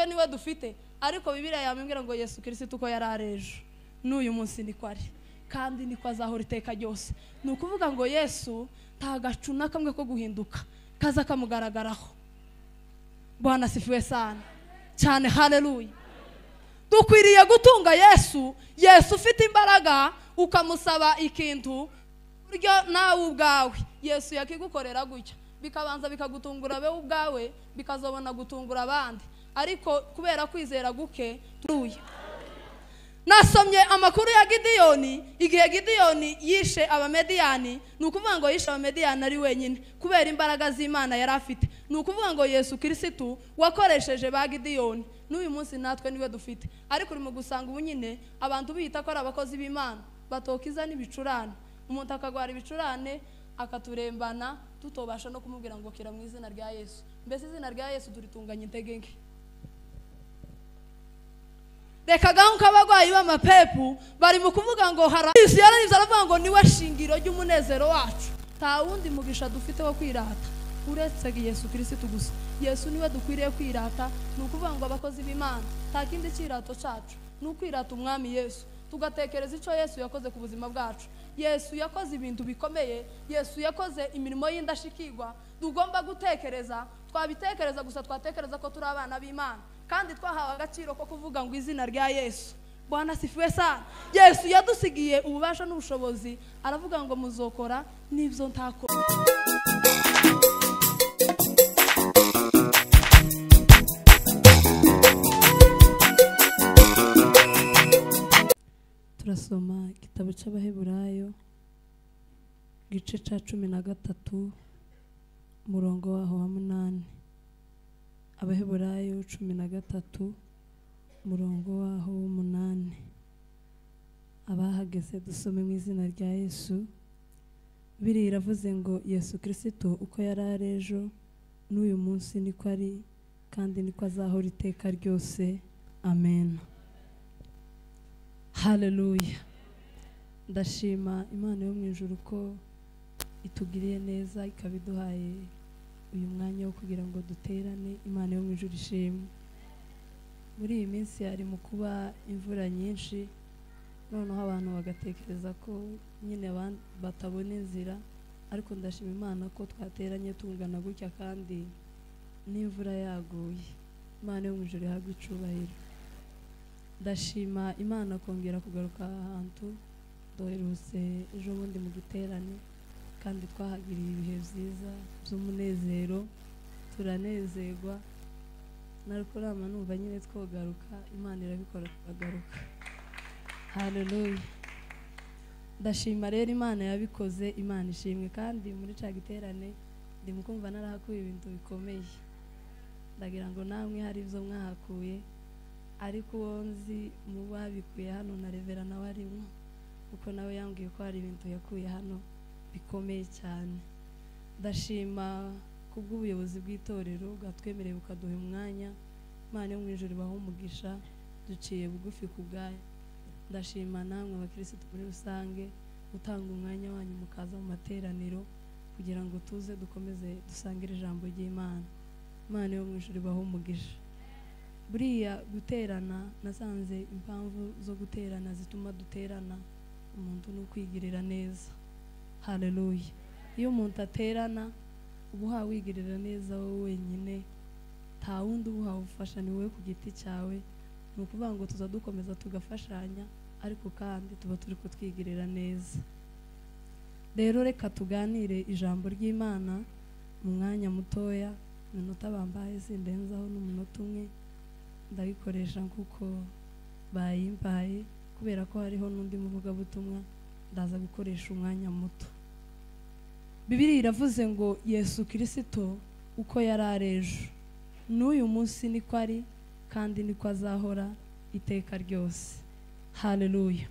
Natwe niwe dufite, ariko Bibiliya yambwira ngo Yesu Kristo uko yari ari ejo n'uyu munsi niko ari, kandi niko azahora iteka ryose. Ni ukuvuga ngo Yesu nta gacu na kamwe ko guhinduka kaza kamugaragaraho. Bwana sifiwe sana cyane, haleluya. Dukwiriye gutunga Yesu. Yesu ufite imbaraga, ukamusaba ikintu buryo nawe ubwawe Yesu yakigukorera gutya, bikabanza bikagutungura be ubwawe, bikazobona gutungura abandi, ariko kubera kwizera guke turuye. Nasomye amakuru ya Gidiyoni, igihe Gidiyoni yishe Abamediyani. Ni ukuvuga ngo yishe Abamediyani ari wenyine kubera imbaraga z'Imana yari afite. Ni ukuvuga ngo Yesu Kristo wakoresheje ba Gidiyoni n'uyu munsi natwe niwe dufite. Ariko uri mu gusanga ubu nyine abantu biyita ko ari abakozi b'Imana batokiza n'ibicurane, umuntu akagwara ibicurane akaturembana tutobasha no kumubwira ngo kira mu izina rya Yesu. Mbese izina rya Yesu turitunganya intege nke. Reka gahunka abagwayi b'amapepu bari mu kuvuga ngo Yesu yararize aravuga ngo niwe shingiro ry'umunezero wacu. Nta wundi mugisha dufite wo kwirata uretse Yesu Kristo gusa. Yesu niwe dukwiriye kwirata. Ni ukuvuga ngo abakozi b'Imana nta kindi kirato cyacu ni ukwirata umwami Yesu, tugatekereza icyo Yesu yakoze ku buzima bwacu. Yesu yakoze ibintu bikomeye, Yesu yakoze imirimo y'indashikirwa tugomba gutekereza. Twabitekereza gusa twatekereza ko turi abana b'Imana kandi twahawe agaciro ko kuvuga ngo izina rya Yesu. Bwana sifiwe sana. Yesu yadusigiye ububasha n'ubushobozi, aravuga ngo muzokora n'ibyo ntakora. Turasoma igitabo cy'Abaheburayo igice cya 13 umurongo waho wa 8. Abaheburayo 13 umurongo waho 8. Abahageze dusome mu izina rya Yesu. Bibiliya iravuze ngo Yesu Kristo uko yari ari ejo n'uyu munsi niko ari, kandi niko azahora iteka ryose. Amen. Haleluya. Ndashima Imana yo mu ijuru ko itugiriye neza ikabiduhaye uyu mwanya wo kugira ngo duterane. Imana yo mu ijuru ishimwe. Muri iyi minsi hari mu kuba imvura nyinshi, noneho abantu bagatekereza ko nyine batabona inzira, ariko ndashima Imana ko twateranye tungana gutya kandi n'imvura yaguye. Imana yo mu ijuru ihabwe icubahiro. Ndashima Imana kongera kugaruka ahantu duherutse ejo bundi mu giterane, kandi twahagiriye ibihe byiza by'umunezero, turanezerwa. Narukurama numva nyine twogaruka, Imana irabikora tukagaruka. Haleluya. Ndashima rero Imana yabikoze, Imana ishimwe. Kandi muri ca giterane ndi mukumva narahakuye ibintu bikomeye, ndagira ngo namwe hari ibyo mwahakuye, ariko uwo nzi mu babikuye hano na Revera nawe arimo, kuko nawe yambwiye ko hari ibintu yakuye hano bikomeye cyane. Ndashima kubw'ubuyobozi bw'itorero bwatwemereye bukaduha umwanya. Imana yo mu ijuru ibahe umugisha, duciye bugufi ku bwayo. Ndashima namwe abakirisitu muri rusange gutanga umwanya wanyu mukaza mu materaniro kugira ngo tuze dukomeze dusangire ijambo ry'Imana. Imana yo mu ijuru ibahe umugisha. Buriya guterana, nasanze impamvu zo guterana zituma duterana umuntu ni ukwigirira neza. Haleluya. Iyo umuntu aterana uba uhawe wigirira neza wowe wenyine, nta wundi uba uhawe ufasha, ni wowe ku giti cyawe. Ni ukuvuga ngo tuza dukomeza tugafashanya, ariko kandi tuba turi kutwigirira neza. Rero reka tuganire ijambo ry'Imana mu mwanya mutoya, iminota bambaye sindenzaho n'umunota umwe, ndabikoresha kuko bayimpaye, kubera ko hariho n'undi muvugabutumwa, ndaza gukoresha umwanya muto. Bibiliya iravuze ngo Yesu Kristo uko yari ari ejo n'uyu munsi niko ari, kandi niko azahora iteka ryose. Haleluya.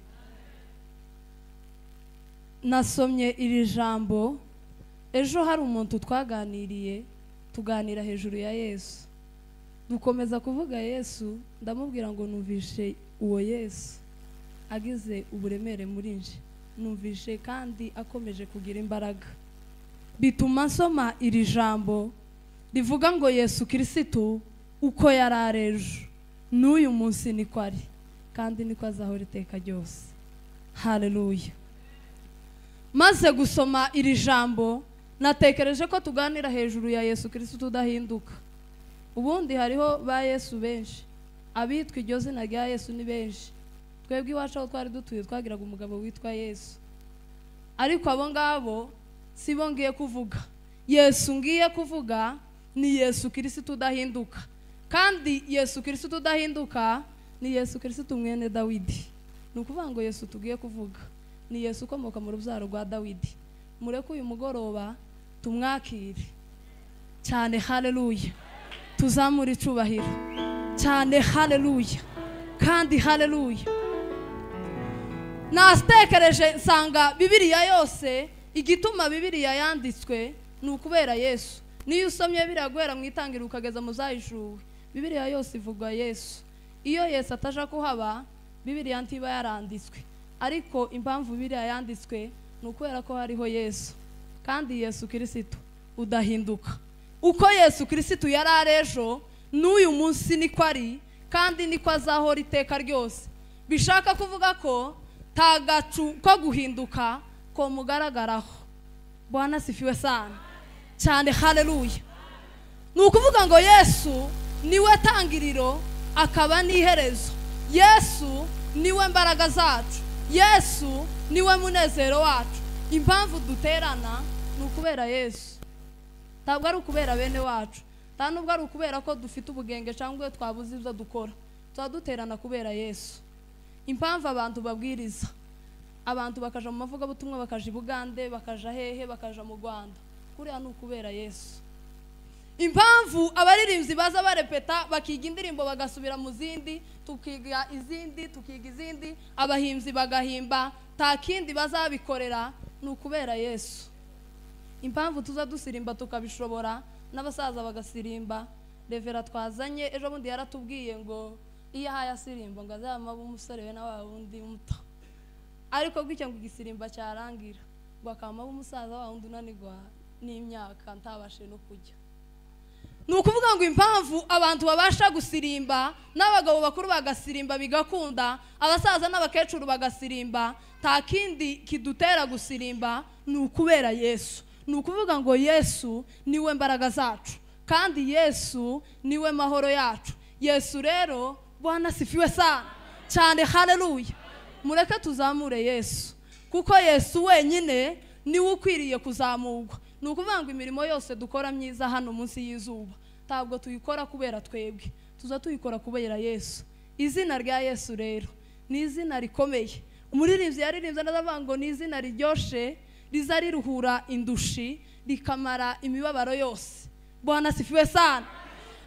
Nasomye iri jambo ejo, hari umuntu twaganiriye, tuganira hejuru ya Yesu, dukomeza kuvuga Yesu, ndamubwira ngo numvishe uwo Yesu agize uburemere muri nje, numvishe kandi akomeje kugira imbaraga, bituma nsoma iri jambo rivuga ngo Yesu Kristo uko yari ari ejo N'uyu munsi niko ari, kandi niko azahora iteka ryose. Haleluya. Maze gusoma iri jambo natekereje ko tuganira hejuru ya Yesu Kristo udahinduka. Ubundi hariho ba Yesu benshi, abitwa iryo zina rya Yesu ni benshi. Twebwe iwacu aho twari dutuye twagiraga umugabo witwa Yesu, ariko abo ngabo si bo ngiye kuvuga. Yesu ngiye kuvuga ni Yesu Kristo udahinduka, kandi Yesu Kristo udahinduka ni Yesu Kristo mwene Dawidi. Ni ukuvuga ngo Yesu tugiye kuvuga ni Yesu ukomoka mu rubyaro rwa Dawidi. Mureke uyu mugoroba tumwakire cyane. Haleluya. Tuzamure icubahiro cyane. Haleluya. Kandi haleluya. Natekereje nsanga Bibiliya yose, igituma Bibiliya yanditswe ni ukubera Yesu. Niyo usomye biraguhera mu itangiriro ukageza mu zahishuwe, Bibiliya yose ivuga Yesu. Iyo Yesu ataja kuhaba, Bibiliya ntiba yaranditswe. Ariko impamvu Bibiliya yanditswe ni ukubera ko hariho Yesu, kandi Yesu Kristo udahinduka. Uko Yesu Kristo yari ari ejo, n'uyu munsi niko ari, kandi niko azahora iteka ryose. Bishaka kuvuga ko nta gacu ko guhinduka ko mugaragaraho. Bwana sifiwe sana cyane. Haleluya. Ni ukuvuga ngo Yesu niwe tangiriro akaba n'iherezo. Yesu niwe mbaraga zacu, Yesu niwe munezero wacu. Impamvu duterana ni ukubera Yesu, ntabwo ari ukubera bene wacu, nta nubwo ari ukubera ko dufite ubugenge cyangwa twabuze ibyo dukora. Tuba duterana kubera Yesu. Impamvu abantu babwiriza, abantu bakaja mu mavugabutumwa, bakaja i Bugande, bakaja hehe, bakaja mu Rwanda, kuriya ni ukubera Yesu. Impamvu abaririmbyi baza barepeta bakiga indirimbo bagasubira mu zindi, tukiga izindi, tukiga izindi, abahimbyi bagahimba, nta kindi bazabikorera ni ukubera Yesu. Impamvu tuza dusirimba tukabishobora, n'abasaza bagasirimba. Revera twazanye ejo bundi yaratubwiye ngo iyo ahaye asirimba ngo azaba umusore we na wa wundi muto, ariko gutya ngo igisirimba cyarangira ngo akaba umusaza wa wundi unanirwa n'imyaka ntabashe no kujya. Ni ukuvuga ngo impamvu abantu babasha gusirimba, n'abagabo bakuru bagasirimba bigakunda, abasaza n'abakecuru bagasirimba, nta kindi kidutera gusirimba ni ukubera Yesu. Ni ukuvuga ngo Yesu niwe mbaraga zacu, kandi Yesu niwe mahoro yacu. Yesu rero, Bwana sifiwe sana cyane. Haleluya. Mureke tuzamure Yesu, kuko Yesu wenyine niwe ukwiriye kuzamurwa. Ni ukuvuga ngo imirimo yose dukora myiza hano munsi y'izuba ntabwo tuyikora kubera twebwe, tuza tuyikora kubera Yesu. Izina rya Yesu rero ni izina rikomeye. Umuririmbyi yaririmbye aravuga ngo ni izina riryoshe, riza riruhura indushi, rikamara imibabaro yose. Bwana sifiwe sana.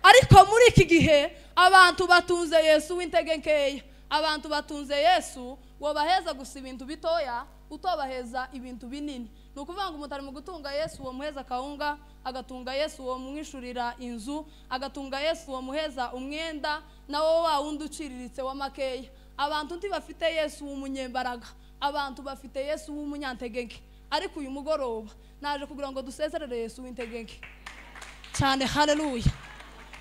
Ariko muri iki gihe abantu batunze Yesu w'intege nkeya, abantu batunze Yesu wabaheza gusa ibintu bitoya, utobaheza ibintu binini. Ni ukuvuga ngo umuntu ari mu gutunga Yesu uwo muheza kawunga, agatunga Yesu uwo mwishurira inzu, agatunga Yesu uwo muheza umwenda, nawo wa wundi uciriritse wa makeya. Abantu ntibafite Yesu w'umunyembaraga, abantu bafite Yesu w'umunyantegenke. Ariko uyu mugoroba naje kugira ngo dusezerere Yesu w'integenke cyane. Haleluya.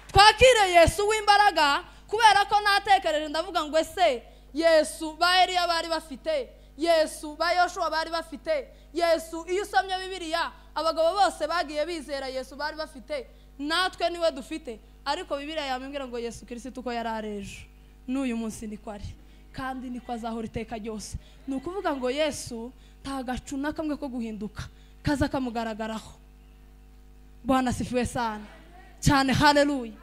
Twakire Yesu w'imbaraga, kubera ko natekereje ndavuga ngo ese Yesu ba Eliya bari bafite, Yesu ba Yoshua bari bafite, Yesu iyo usomye Bibiliya abagabo bose bagiye bizera Yesu bari bafite, natwe niwe dufite. Ariko Bibiliya yambwira ngo Yesu Kristo uko yari ari ejo n'uyu munsi niko ari, kandi niko azahora iteka ryose. Ni ukuvuga ngo Yesu nta gacu na kamwe ko guhinduka kaza kamugaragaraho. Bwana sifiwe sana cyane. Haleluya.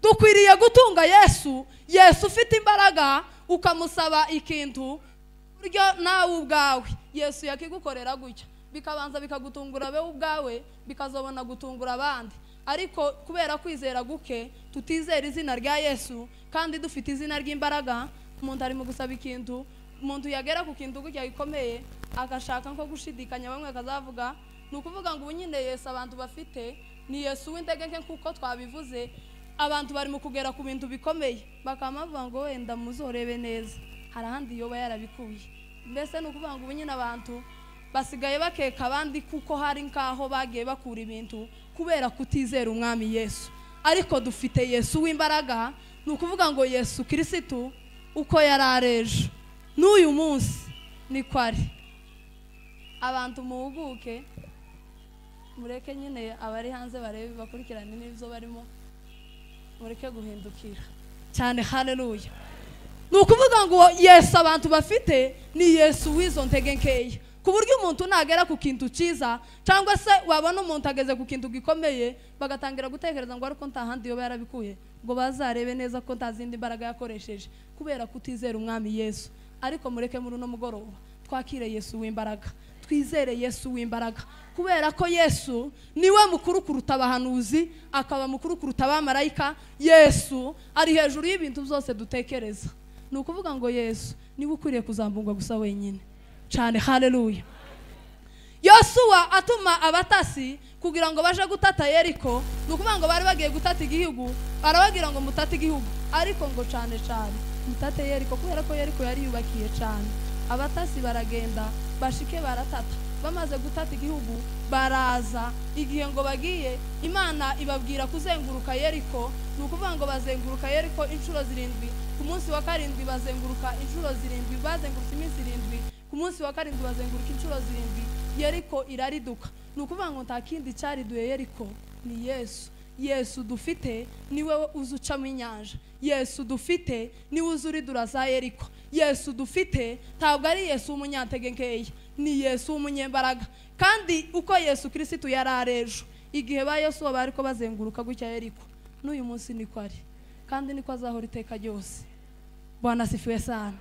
Dukwiriye gutunga Yesu, Yesu ufite imbaraga, ukamusaba ikintu buryo nawe ubwawe Yesu yakigukorera gutya, bikabanza bikagutungura wewe ubwawe, bikazobona gutungura abandi. Ariko kubera kwizera guke tutizera izina rya Yesu, kandi dufite izina ry'imbaraga, umuntu ari mu gusaba ikintu, umuntu yagera ku kintu gutya gikomeye agashaka nko gushidikanya, bamwe bakazavuga. Ni ukuvuga ngo ubu nyine Yesu abantu bafite ni Yesu w'intege nke, kuko twabivuze abantu bari mu kugera ku bintu bikomeye bakaba bavuga ngo wenda muzorebe neza, hari ahandi yoba yarabikuye. Mbese ni ukuvuga ngo ubu nyine abantu basigaye bakeka abandi kuko hari nkaho bagiye bakura ibintu kubera kutizera umwami Yesu. Ariko dufite Yesu w'imbaraga, Ni ukuvuga ngo Yesu Kirisitu uko yari ari ejo n'uyu munsi niko ari. Abantu muhuguke, mureke nyine abari hanze barebe bakurikirane n'ibyo barimo, mureke guhindukira cyane. Haleluya. Ni ukuvuga ngo Yesu abantu bafite ni Yesu w'izo ntege nkeya, ku buryo umuntu nagera ku kintu cyiza cyangwa se wabona umuntu ageze ku kintu gikomeye bagatangira gutekereza ngo ariko nta handi yoba yarabikuye, ngo bazarebe neza ko nta zindi mbaraga yakoresheje kubera kutizera umwami Yesu. Ariko mureke muri uno mugoroba twakire Yesu w'imbaraga, twizere Yesu w'imbaraga, kubera ko Yesu niwe mukuru kuruta abahanuzi, akaba mukuru kuruta abamarayika. Yesu ari hejuru y'ibintu byose dutekereza. Ni ukuvuga ngo Yesu niwe ukwiriye kuzambungwa gusa wenyine cyane. Haleluya. Yosuwa atuma abatasi kugira ngo baje gutata Yeriko. Ni ukuvuga ngo bari bagiye gutata igihugu, barababwira ngo mutate igihugu, ariko ngo cyane cyane mutate Yeriko, kubera ko Yeriko yari yubakiye cyane. Abatasi baragenda bashike baratata. Bamaze gutata igihugu baraza, igihe ngo bagiye Imana ibabwira kuzenguruka Yeriko. Ni ukuvuga ngo bazenguruka Yeriko inshuro 7, ku munsi wa 7 bazenguruka inshuro 7, bazengurutse iminsi 7, ku munsi wa 7 bazenguruka inshuro 7, Yeriko irariduka. Ni ukuvuga ngo nta kindi cyariduye Yeriko ni Yesu. Yesu dufite niwe uzucamo inyanja, Yesu dufite niwe uzuridura za Yeriko. Yesu dufite ntabwo ari Yesu w'umunyantege nkeya, ni Yesu w'umunyembaraga. Kandi uko Yesu Kirisitu yari ari ejo igihe ba Yosuwa bariko bazenguruka gutya Yeriko, n'uyu munsi niko ari, kandi niko azahora iteka ryose. Bwana asifiwe sana.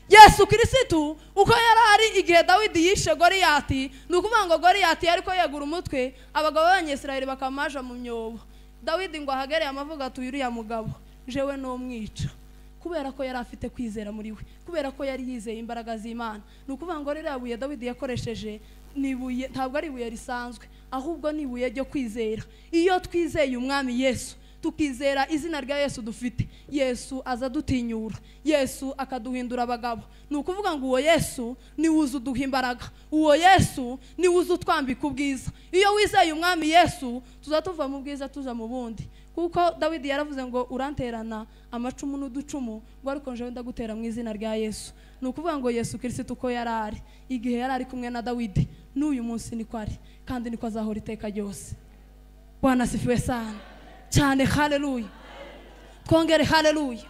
Yesu Kirisitu uko yari ari igihe Dawidi yishe Goliyati, ni ukuvuga ngo Goliyati yariko yegura umutwe, abagabo b'Abanyisirayeli bakamaja mu myobo. Dawidi ngo ahagereye amavuga ati uriya mugabo jewe nomwica, kubera ko yari afite kwizera muri we, kubera ko yari yizeye imbaraga z'Imana. Ni ukuvuga ngo ririya buye Dawidi yakoresheje ni ibuye, ntabwo ari ibuye risanzwe, ahubwo ni ibuye ryo kwizera. Iyo twizeye umwami Yesu, tukizera izina rya Yesu dufite, Yesu aza dutinyura, Yesu akaduhindura abagabo. Ni ukuvuga ngo uwo Yesu ni uza uduha imbaraga, uwo Yesu ni uza utwambika ubwiza. Iyo wizeye umwami Yesu tuza tuva mu bwiza tuja mu bundi, kuko Dawidi yaravuze ngo uranterana amacumu n'uducumu, ngo ariko njewe ndagutera mu izina rya Yesu. Ni ukuvuga ngo Yesu Kirisitu uko yari ari igihe yari ari kumwe na Dawidi, n'uyu munsi niko ari, kandi niko azahora iteka ryose. Bwana asifiwe sana cyane. Haleluya. Twongere haleluya.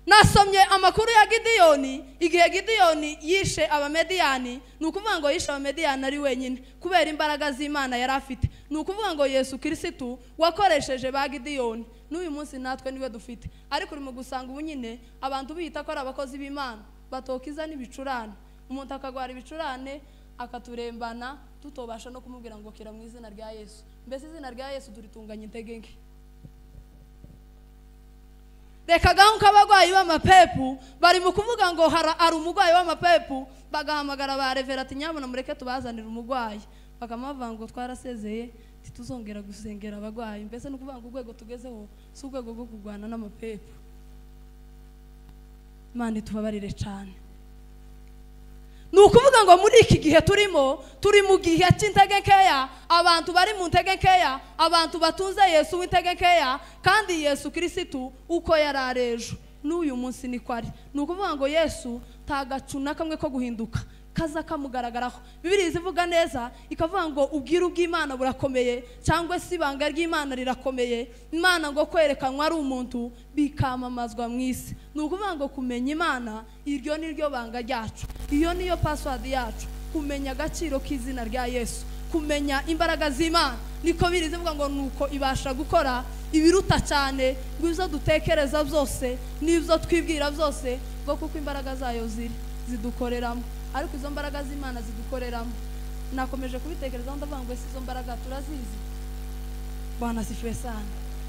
Nasomye amakuru ya Gidiyoni, igihe Gidiyoni yishe Abamediyani. Ni ukuvuga ngo yishe Abamediyani ari wenyine kubera imbaraga z'Imana yari afite. Ni ukuvuga ngo Yesu Kirisitu wakoresheje ba Gidiyoni, n'uyu munsi natwe niwe dufite. Ariko urimo gusanga ubu nyine abantu biyita ko ari abakozi b'Imana batokiza n'ibicurane, umuntu akagwara ibicurane akaturembana, tutobasha no kumubwira ngo kira mu izina rya Yesu. Mbese izina rya Yesu turitunganya intege nke. Reka gahunka abagwayi b'amapepu bari mu kuvuga ngo hari umugwayi w'amapepu, bagahamagara ba revera ati nyabona mureke tubazanire umugwayi, bakamuvuga ngo twarasezeye tituzongera gusengera abagwayi. Mbese no kuvuga ngo urwego tugezeho si urwego rwo kurwana n'amapepu. Imana itubabarire cyane. Ni ukuvuga ngo muri iki gihe turimo, turi mu gihe cy'intege nkeya, abantu bari mu ntege nkeya, abantu batunze Yesu w'intege nkeya, kandi Yesu Kirisitu uko yari ari ejo n'uyu munsi niko ari. Ni ukuvuga ngo Yesu nta gacu na kamwe ko guhinduka kaza kamugaragaraho. Bibiliya ivuga neza ikavuga ngo ubwiru bw'Imana burakomeye, cyangwa se ibanga ry'Imana rirakomeye. Imana ngo kwerekanwa ari umuntu bikamamazwa mu isi. Ni ukuvuga ngo kumenya Imana iryo ni ryo banga ryacu, iyo niyo password yacu, kumenya agaciro k'izina rya Yesu, kumenya imbaraga z'Imana. Niko birize ivuga ngo nuko ibasha gukora ibiruta cyane ngo ibyo dutekereza byose n'ibyo twibwira byose, ngo kuko imbaraga zayo ziri zidukoreramo. Ariko izo mbaraga z'Imana zidukoreramo, nakomeje kubitekerezaho ndavuga ngo izo mbaraga turazizi. Bwana asifiwe sana.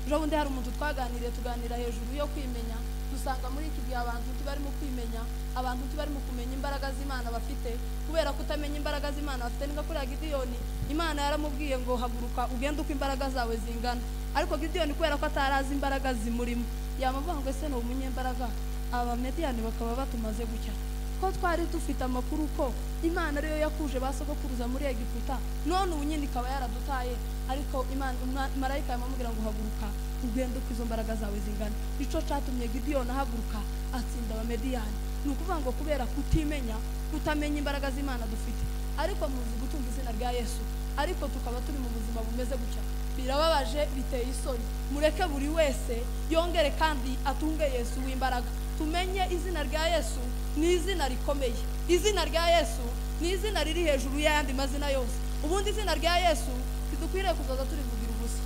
Ejo bundi hari umuntu twaganiriye, tuganira hejuru yo kwimenya, dusanga muri iki gihe abantu barimo kwimenya, abantu barimo kumenya imbaraga z'Imana bafite. Kubera kutamenya imbaraga z'Imana bafite, ni nka kuriya Gidiyoni Imana yaramubwiye ngo haguruka ugende uko imbaraga zawe zingana, ariko Gidiyoni kubera ko atarazi imbaraga zimurimo yamavuga ngo ese ni umunyembaraga, Abamediyani bakaba batumaze gutya, Ko twari dufite amakuru ko Imana ariyo yakuje basogokuruza muri Egiputa, none ubu nyine ikaba yaradutaye. Ariko Imana, marayika yamubwira ngo haguruka ugende uko izo mbaraga zawe zingana. Nico cyatumye Gidiyoni ahaguruka atsinda Abamediyani. Ni ukuvuga ngo kubera kutimenya, kutamenya imbaraga z'Imana dufite, ariko muzi gutunga izina rya Yesu, ariko tukaba turi mu buzima bumeze gutya. Birababaje, biteye isoni. Mureke buri wese yongere kandi atunge Yesu w'imbaraga. Tumenye izina rya Yesu ni izina rikomeye. Izina rya Yesu ni izina riri hejuru y'ayandi mazina yose. Ubundi izina rya Yesu ntidukwiriye kuzaza turivugira ubusa.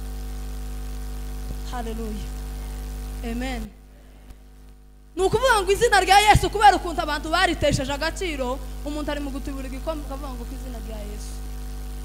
Haleluya, amen. Ni ukuvuga ngo izina rya Yesu, kubera ukuntu abantu baritesheje agaciro, umuntu ari mu gutubura igikombe akavuga ngo ku izina rya Yesu,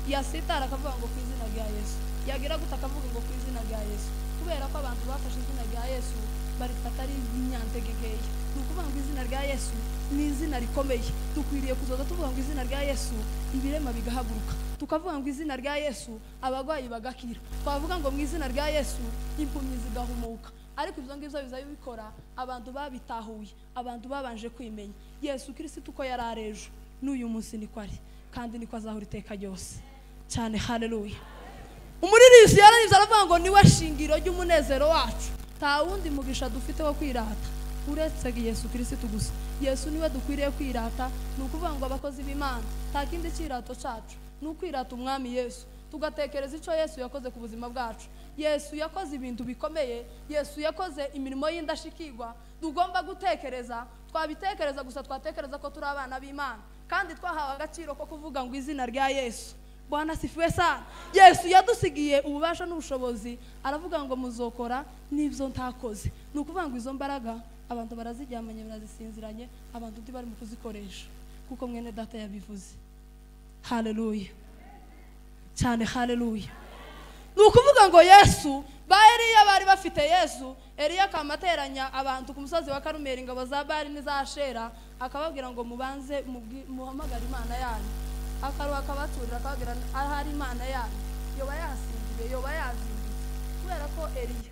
yasitara akavuga ngo ku izina rya Yesu, yagira gute akavuga ngo ku izina rya Yesu. Kubera ko abantu bafashe izina rya Yesu barifata ari inyantegekeya. Ni ukuvuga ngo izina rya Yesu ni izina rikomeye. Dukwiriye kuzoza tuvuga ngo izina rya Yesu, ibirema bigahaguruka. Tukavuga ngo izina rya Yesu, abarwayi bagakira. Twavuga ngo mu izina rya Yesu, impumyi zigahumuka. Ariko ibyo ngibyo biza bikora abantu babitahuye, abantu babanje kwimenya. Yesu Kristo uko yari ari ejo, n'uyu munsi niko ari, kandi niko azahora iteka ryose. Cyane, haleluya. Umuririmbyi yararimbye aravuga ngo niwe shingiro ry'umunezero wacu. Nta wundi mugisha dufite wo kwirata uretse Yesu Kristo gusa. Yesu niwe dukwiriye kwirata. Ni ukuvuga ngo abakozi b'Imana, nta kindi cyirato cyacu ni ukwirata Umwami Yesu, tugatekereza icyo Yesu yakoze ku buzima bwacu. Yesu yakoze ibintu bikomeye, Yesu yakoze imirimo y'indashikirwa. Tugomba gutekereza, twabitekereza gusa twatekereza ko turi abana b'Imana, kandi twahawe agaciro ko kuvuga ngo izina rya Yesu. Bwana sifiwe sana. Yesu yadusigiye ububasha n'ubushobozi, aravuga ngo muzokora n'ibyo ntakoze. Ni ukuvuga ngo izo mbaraga abantu baraziryamanye, barazisinziranye, abantu ndi bari mu kuzikoresha, kuko mwene data yabivuze. Haleluya cyane, haleluya. Ni ukuvuga ngo Yesu, ba Eliya bari bafite Yesu. Eliya akamateranya abantu ku musozi wa Karumeli, ingabo za Bali n'iza Ashera, akababwira ngo mubanze muhamagare Imana yanyu. Akaruha akabaturira, akababwira ahari Imana yanyu, yoba yasinziriye, yoba yazindutse. Kubera ko Eliya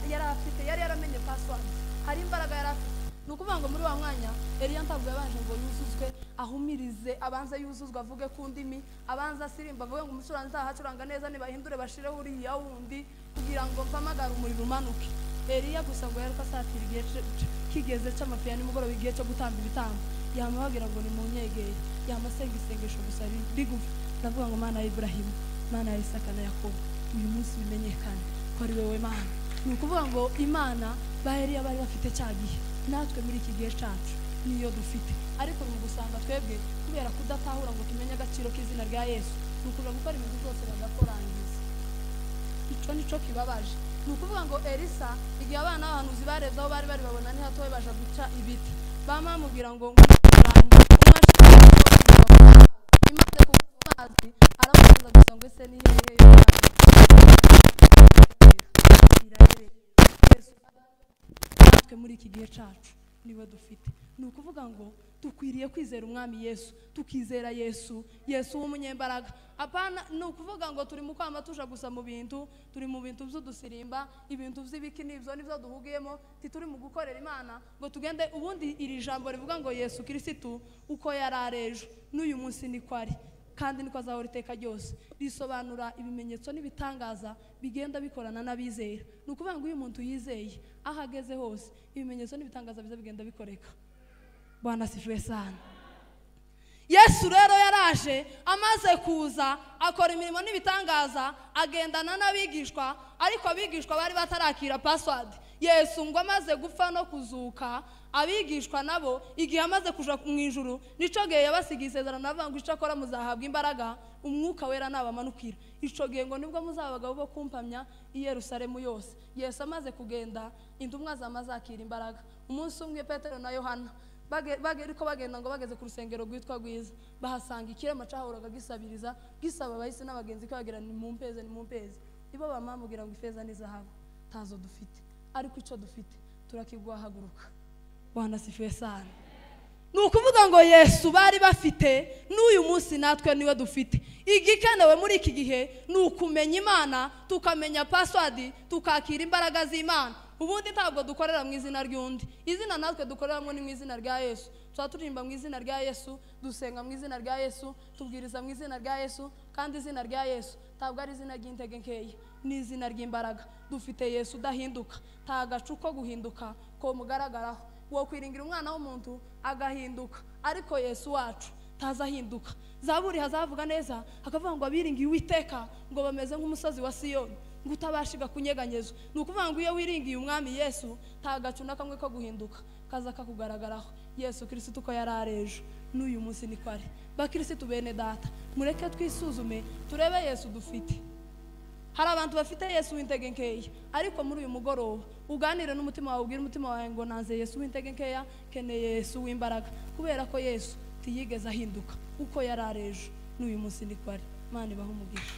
yari afite, yari yaramenye password, hari imbaraga yari afite. Ni ukuvuga ngo muri wa mwanya Eliya ntabwo yabanje ngo yuzuzwe, ahumirize, abanze yuzuzwe, avuge ku ndimi, abanze asirimba, avuge ngo umucuranzi ntahacuranga neza, nibahindure bashireho uriya wundi kugira ngo mpamagare umuriro umanuke. Eliya gusa ngo yari asatira igihe kigeze cy'amafi ya nimugoroba, igihe cyo gutamba ibitambo, yamababwira ngo nimunyegere, yamasenga isengesho gusa rigufi, ndavuga ngo Mana ya Ibrahimu, Mana ya Isaka na Yakobo, uyu munsi bimenyekane ko ari wowe Mana. Ni ukuvuga ngo Imana ba Eliya bari bafite cya gihe, natwe muri iki gihe cyacu niyo dufite. Ariko ni ugusanga twebwe kubera kudatahura ngo tumenye agaciro k'izina rya Yesu, ni ukuja gukora ibintu byose bagakorangiza. Ico nico kibabaje. Ni ukuvuga ngo Elisa igihe abana b'abahanuzi barebye aho bari bari babona ni hatoya baja guca ibiti, bamamubwira ngo imaze kuva amazi, aramubaza gusa ngo ese ni hehe Yesu. Natwe muri iki gihe cyacu niwe dufite. Ni ukuvuga ngo dukwiriye kwizera Umwami Yesu, tukizera Yesu, Yesu w'umunyembaraga. Apana, ni ukuvuga ngo turi mu kwama tuja gusa mu bintu, turi mu bintu by'udusirimba, ibintu by'ibiki n'ibyo nibyo duhugiyemo, tituri mu gukorera Imana ngo tugende. Ubundi iri jambo rivuga ngo Yesu Kristo uko yari ari ejo n'uyu munsi niko ari, kandi niko azahora iteka ryose, risobanura ibimenyetso n'ibitangaza bigenda bikorana n'abizera. Ni ukuvuga ngo uyu muntu yizeye aho ageze hose, ibimenyetso n'ibitangaza biza bigenda bikoreka. Bwana sifiwe sana. Yesu rero yaraje, amaze kuza akora imirimo n'ibitangaza, agendana n'abigishwa, ariko abigishwa bari batarakira password. Yesu ngo amaze gupfa no kuzuka, abigishwa nabo igihe amaze kuja mu ijuru, nico gihe yabasigiye isezerano avuga ngo ico akora muzahabwa imbaraga, umwuka wera nabamanukira. Ico gihe ngo nibwo muzaba abagabo bo kumpamya i Yerusalemu yose. Yesu amaze kugenda, intumwa zamazakira imbaraga. Umunsi umwe Petero na Yohana ariko bagenda ngo bageze ku rusengero rwitwa Rwiza, bahasanga ikirema cahoraga gisabiriza, gisaba abahisi n'abagenzi ko bagira ni mumpeze, ni mumpeze. Ibo bamamubwira ngo ifeza n'izahabu tazo dufite, ariko ico dufite turakigwa, haguruka. Bwana sifiwe sana. Ni ukuvuga ngo Yesu bari bafite n'uyu munsi natwe niwe dufite. Igikenewe muri iki gihe ni ukumenya Imana, tukamenya password, tukakira imbaraga z'Imana. Ubundi ntabwo dukorera mu izina ry'undi, izina natwe dukoreramo ni mu izina rya Yesu. Tuba turirimba mu izina rya Yesu, dusenga mu izina rya Yesu, tubwiriza mu izina rya Yesu, kandi izina rya Yesu ntabwo ari izina ry'intege nkeya, ni izina ry'imbaraga. Dufite Yesu udahinduka, nta gacu ko guhinduka ko mugaragaraho. Wo kwiringira umwana w'umuntu agahinduka, ariko Yesu wacu ntazahinduka. Zaburi hazavuga neza akavuga ngo abiringiye Uwiteka ngo bameze nk'umusozi wa Siyoni, ngo utabashiga kunyeganyezwa. Ni ukuvuga ngo iyo wiringiye umwami Yesu nta gacu na kamwe ko guhinduka kaza kakugaragaraho. Yesu Kristo uko yari ari ejo n'uyu munsi niko ari. Bakirisitu bene data, mureke twisuzume turebe Yesu dufite. Hari abantu bafite Yesu w'intege nkeya, ariko muri uyu mugoroba uganire n'umutima wawe, ubwire umutima wawe ngo nanze Yesu w'intege nkeya, keneye Yesu w'imbaraga, kubera ko Yesu ntiyigeze ahinduka, uko yari ari ejo n'uyu munsi niko ari. Imana ibahe umugisha.